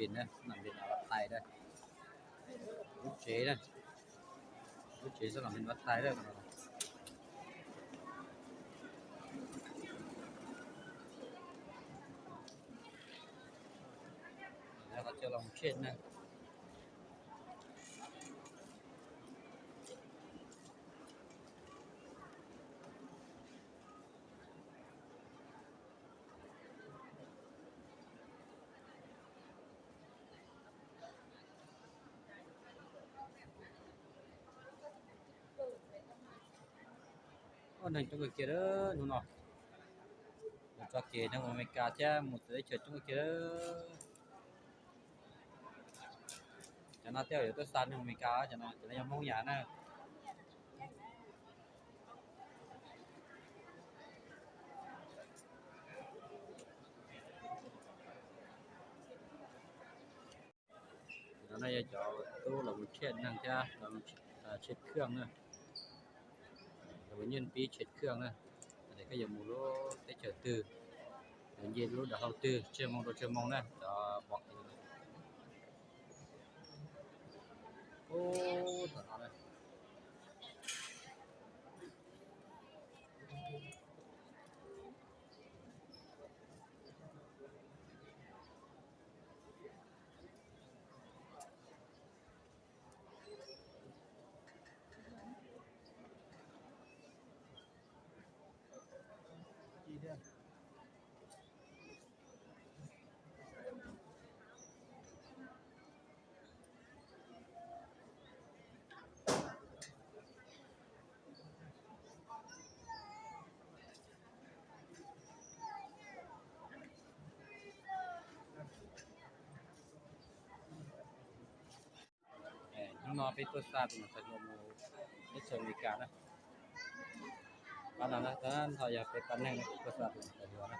Việt Nam, Việt Nam bắt tay đây. Lub tsev na, lub tsev sab Việt Nam bắt tay đây. Qhov chaw los mus tshiab neeg. Ua neeg coob kawg kiag hnub no. Mus txoj kev neeg Amelikas thiab mus txawv teb chaws coob kawg kiag. Cov no tej zaum yuav tuaj xa neeg Amelikas, cov no cov no yog Hmoob Yas na. Cov no yog cov tub los mus tshiab neeg thiab los mus tshiab khej na, los mus nyeej pib tshiab khej na. Ces koj yuav mus lub teb chaws twg, yuav nce lub dav hlau twg, tsawg moo rau tsawg moo na, cov pom kev. Ub, tom no na. Hnub no peb tuaj xa tus niam tais hluas mus teb chaws Amelikas na. Pab no na, tab sis yog peb pab neeg na, tuaj xa tus niam tais hluas na.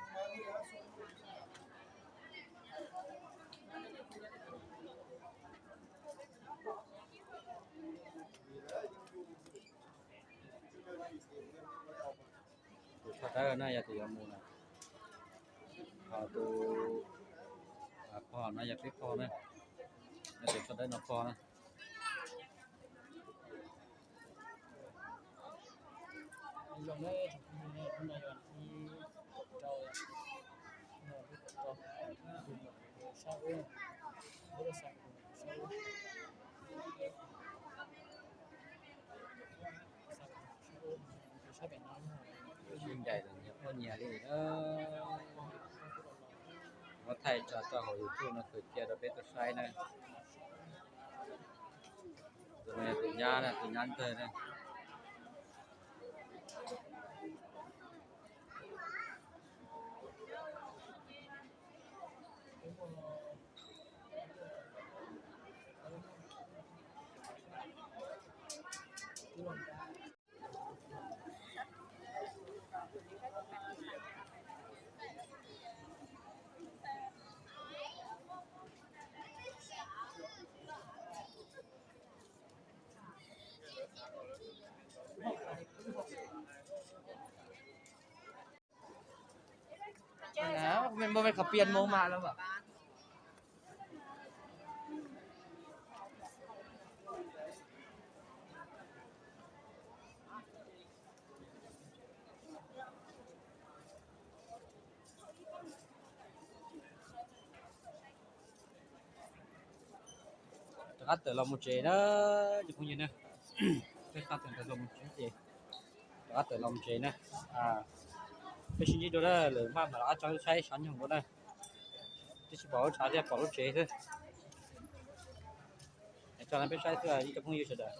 Tus tshaj dawb na yog tus yuav mus na, ho tus pog no yog peb pog na, yog tus tshaj dawb no pog na. Sib ncaim los nyias quaj nyias li na. Muab thaij tso rau hauv YouTube no khaws cia rau peb tau saib na. Tus no yog tus nyab na, tus nyab ntxawg na. Muaj me qhov pias mus mas lawm. Rov qab tawm los mus tsev na, cov phooj ywg na. Peb xa tus niam tais hluas mus tsev ces rov qab tawm los mus tsev na. Peb sib ntsib dua na, lwm hmab mam rov qab tso saib sav nyoog dua na. Twb tsis pom lub tshav thiab, pom lub tsev xwb. Tso no peb saib xwb cov phooj ywg sawv daws.